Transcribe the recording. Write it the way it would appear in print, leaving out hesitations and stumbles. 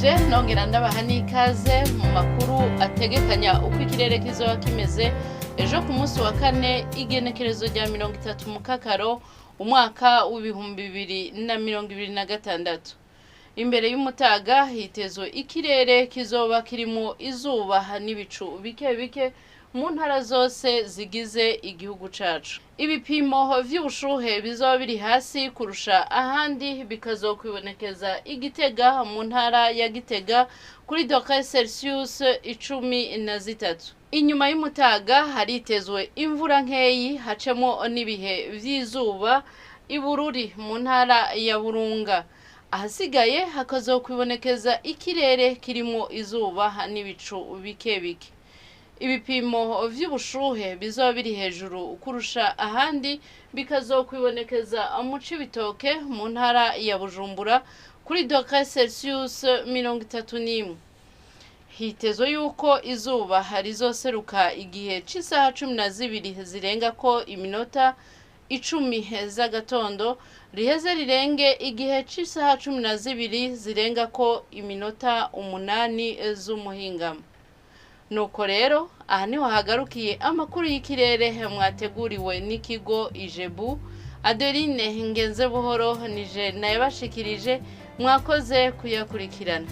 Ndabaramukije nongera ndabaha n'ikaze mu makuru ategekanya uko ikirere kizoba kimeze ejo ku munsi wa kane, igenekerezo rya 30 Mukakaro, umwaka w'2026. Imbere y'umutaga hitezwe ikirere kizoba kirimo izuba n'ibicu bike bike mu ntara zose zigize igihugu cacu. Ibipimo vy'ubushuhe bizoba biri hasi kurusha ahandi bikazokwibonekeza Igitega mu ntara ya Gitega kuri degré Celsius 13. Inyuma y'umutaga haritezwe imvura nkeyi hacemo n'ibihe vy'izuba Ibururi mu ntara ya Burunga. Ahasigaye hakazokwibonekeza ikirere kirimo izuba n'ibicu bike bike. Ibipimo vy'ubushuhe bizoba biri hejuru kurusha ahandi bikazokwibonekeza mu Cibitoke mu ntara ya Bujumbura kuri degré Celsius 31. Hitezwe yuko izuba rizoseruka igihe c'isaha 12 zirengako iminota 10 z'agatondo, riheze rirenge igihe c'isaha 12 zirengako iminota 8 z'umuhingamo. Nuko rero aha niho hagarukiye amakuru y'ikirere mwateguriwe n'ikigo Ijebu. Adeline Ngenze Buhoro nije nayabashikirije, mwakoze kuyakurikirana.